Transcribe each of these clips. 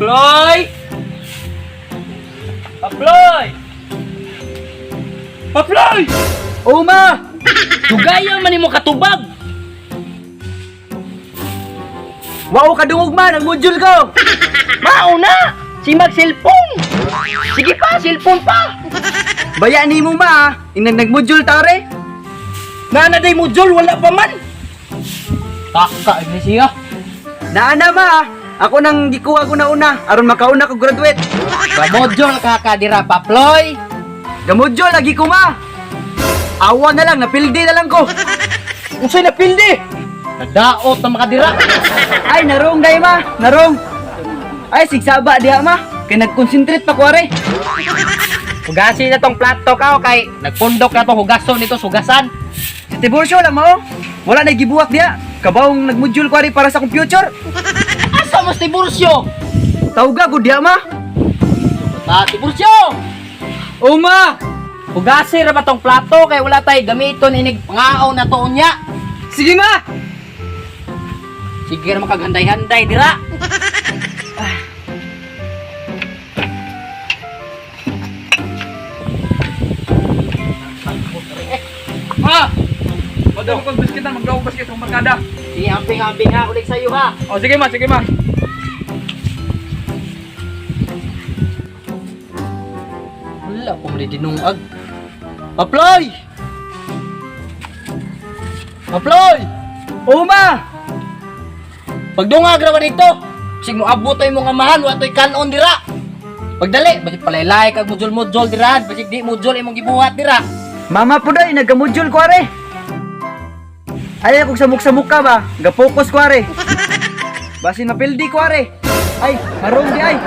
Paploy! Paploy! Paploy! Uma! Dugaya man nimo katubag. Wao ka dungog man, ang module ko. Mao na! Si mag cellphone. Sige pa, cellphone pa. Baya nimo ma, inag nagmodule tare. Nana day module wala pa man. Taka ni siya. Naa na ma, ako nang gikuha ko na una aron makauna ko graduate. Gamodjol ka ka dira Paploy. Gamodule lagi ko ma. Awa na lang, napildi na lang ko. Unsay napildi? Nadaot na makadira. Ay, narong day ma, narong. Ay, sigsaba diha ma. Kay nag-concentrate pa ko are. Hugasin na tong plato ka kay nagpundok na tong hugason nito sugasan. Si Tiburcio lang mao. Wala na gibuhat diha. Kabawong nagmodule ko are para sa akong future. Asa mo si Tiburcio? Tawga ko diha ma. Ta Tiburcio! Uma! Hugasin ra ba tong plato kay wala tay gamiton inig pangaon na to unya. Sige ma! Sige ra makaghanday-handay dira. Ma! Madam ko biskitan, magdaw ko basket ng barkada. Sige, amping-amping ha, ulit sa'yo ha. O sige ma, sige ma. Wala ko mali dinungag. Paploy! Paploy! Uma! Pagdungag ra ba dito? Sig mo abot ay mong amahan, wa to'y kanon dira. Pagdali, basig palaylay kag mujol-mujol dira, basig di mujol imong gibuhat dira. Mama po day, nagkamodule ko are. Ay, kung samok-samok ka ba, ga-focus ko are. Basin mapildi ko are. Ay, marong di ay.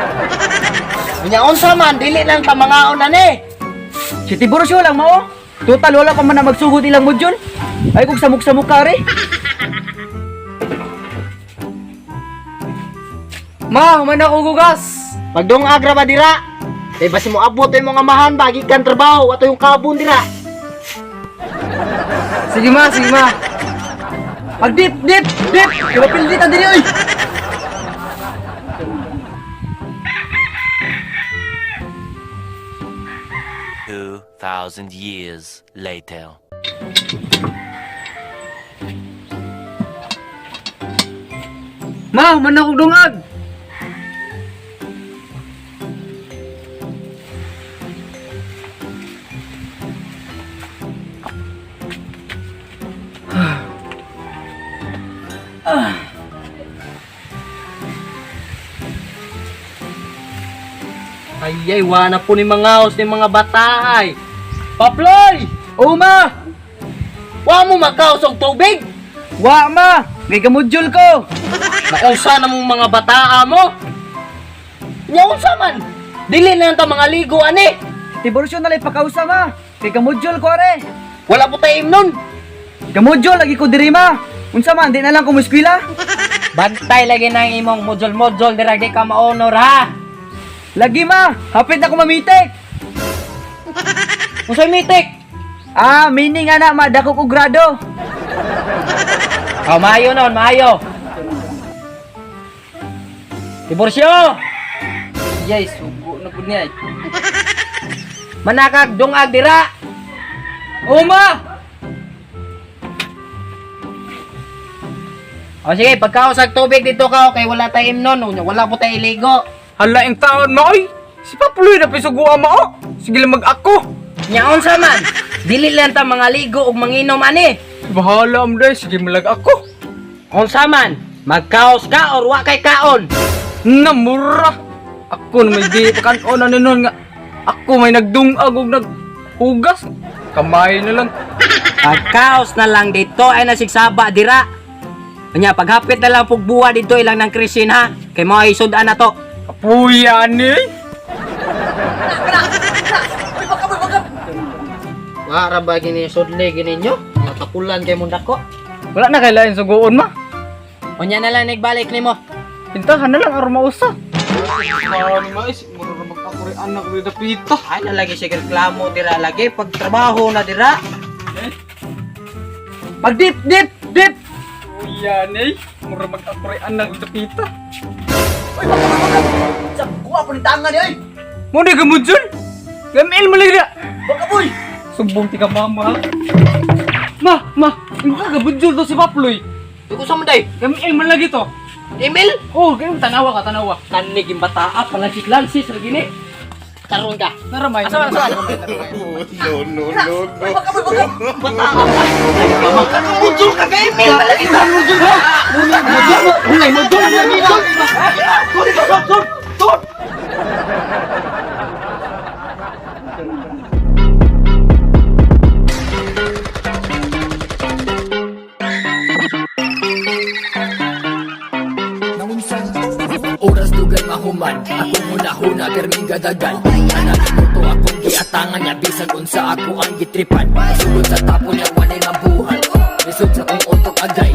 Unya unsa man, dili lang ta mangaon ani. Si Tiburcio lang mao. Total wala pa man na magsugod ilang module. Ay, kung samok-samok ka are. Ma, human ako gugas. Pagdungag ra ba dira? Kay basi mo abot ay mong amahan ba gikan trabaho ato yung kabon dira. Sige ma, sige ma. Pag dip, dip, dip. Kaya mapildi ta diri oy. 2,000 years later. Ma, human ako dungag. Ay ay, wana po ni mga house ni mga bata ay. Paploy! Uma! Wa mo makaos og tubig. Wa ma, ngay gamodule ko. Naunsa na mong mga bataa mo? Nya unsa man? Dili na lang ta mga ligo ani. Si Tiburcio na lang ipakausa ma. Kay gamodule ko are. Wala po tayo nun. Gamodule lagi ko diri ma. Unsa man, di na lang ko mo-eskwela. Bantay lagi na ang imong module-module dira di ka maonor ha. Lagi ma, hapit na ko mamitik. Unsay mitik? Ah, meaning ana ma, dako ko grado. Oh, maayo nun, maayo. Tiburcio! Yay, sugo na pud niya. Manakag dungag dira. Uma! O sige, pagkausag tubig dito ka, okay, wala tayo imnon, unya, wala po tayo iligo. Hala ang taon ma oy. Si Paploy na pisuguan ma oh. Sige lang mag ako. Nya unsa man? Dili lang ta mga ligo ug manginom ani. Bahala am day, sige malag ako. Unsa man? Magkaos ka or wa kay kaon? Namura. Ako na may di pakanon ano nun nga. Ako may nagdungag og naghugas. Kamay na lang. Pagkaos na lang dito ay nasigsaba dira. Nya paghapit na lang pugbuwa dito ilang ng krisin ha. Kay mga isudan na to. Kapuya ni. Wa ra ba gini sudli gini nyo? Natakulan kay munda ko. Wala na kay lain suguon ma. Unya na lang nagbalik nimo. Pintahan na lang aron mausa. Ni mais, mura ra mag-ako rin anak rin dapita. Ay na lagi siya reklamo dira lagi pag trabaho na dira. Pag dip, dip, dip. Kuya ni, mura mag-ako rin anak rin dapita. Uy, baka baka. Sa kuha po ni tanga ni oy. Mo di gamudjol. Gamil mo lagi na. Baka boy. Sumbong ti ka mama. Ma, ma, ingon ka gamudjol to si Paploy. Ikaw sa man day. Gamil man lagi to. Emil! Oh, ganun tanawa ka, tanawa. Tanig yung bataa, palansis-lansis, lagi ni. Karoon ka. Naramay. Asa man, asa man? No, no, no, no. Uy, baka boy, baka. Bata ka. Mudjol ka kay Emil! Malagi ka! Mudjol ka! Mudjol mo! Hulay, mudjol! Mudjol! Mudjol! Mudjol! Oras dugay mahuman akong hunahuna perming gadagan. Anak to akong giatangan niya bisan unsa ako ang gitripan. Sugod sa tapon niya walay mabuhat. Lisod sa kong utok agay.